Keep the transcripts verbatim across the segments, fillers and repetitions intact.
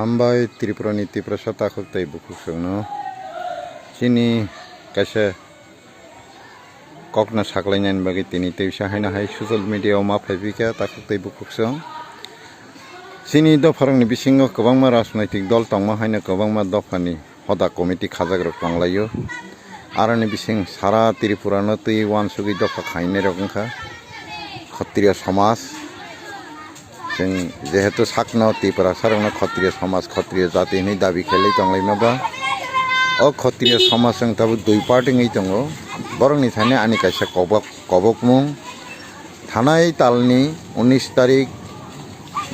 Hambai Tripura ni Tiprasa takhuk tei bukhuk songno chini kaisa kokno saklainani bagwi tini teisa haino hai social media o ma phaiphikha takhuk tei bukhuk song. Chini dopharokni bisingo kwbangma rajnoitik dol tongma haino kwbangma dophani hoda committee khajakrok tonglaio. Aroni bising sara Tripura no twi uansugwi dopha khainairok wngkha Khatriya somaj. Chwng jehetu sakno Tiprasa rokno Khatriya somaj, Khatriya jati hinwi dabi khailai tonglaima ba, o Khatriya somaj wng tabuk dui part wngwi tongo. Borokni thani ani kaisa kobok, kobokmung, thanai talni unis tarik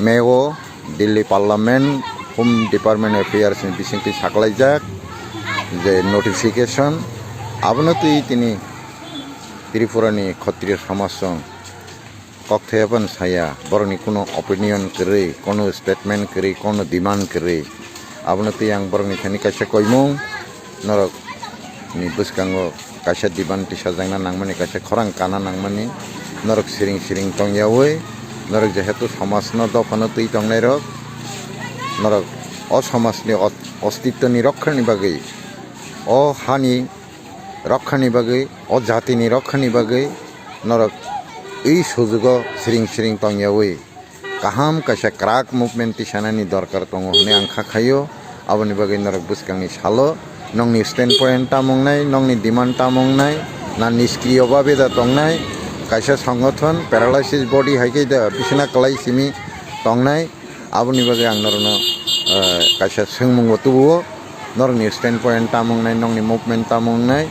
May o Delhi Parliament Home Department Affairs ni bisingtwi saklaijak je notification, abono twi tini Tripura ni Khatriya somaj song kokthai phano saya, borokni kuno opinion kwrwi, kuno statement kwrwi, kuno demand kwrwi. Abono twi ang borokni thani kaisa koimung, norok ni bwskango kaisa demand tisajakna nangmani, kaisa khorang kana nangmani, norok siring siring tongyawi, norok jehetu somajno dophano twi tongnairok, norok o somajni ot-, ostitwni rokkhani bagwi, o hani rokkhani bagwi, o jatini rokkhani bagwi norok ei sujugo siring siring tongyawi kaham kaisa kwrak movement tisanani dorkar tongo hwnwi ang kha khaio. Aboni bagwi norok bwskangni salo nongni stand point tamo wngnai, nongni demand tamo wngnai, na niskriyo babe da tongnai, kaisa songothon paralysis body hai khe da bisina kwlai simi tongnai. Aboni bagwi ang norokno, eh, kaisa swngmungbo tubuo, norokni stand point tamo wngnai, nongni movement tamo wngnai,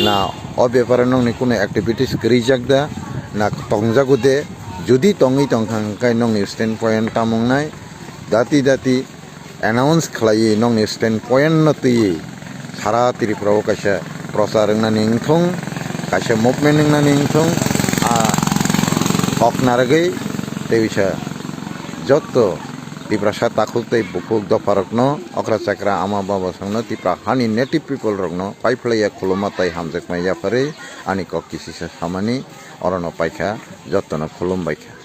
na o beparo nongni kuno activities kwrwijak da, na tongjago de, jodi tongwi tongkha hwnkhe nongni stand point tamo wngnai, dati dati announce khlaiwi nongni stand point no twiwi sara Tripura o kaisa prochar wngnani wngthung, kaisa movement wngnani wngthung, a kok narwgwi tei bisa jotto Tiprasa takhuk tei bukhuk dopharokno, okra chakra ama baba songno, Tipra hani native people rokno paiphlaiya khuluma tei hamjakma yapharwi ani kok kisisa samani orono paikha, jottono khulumbaikha.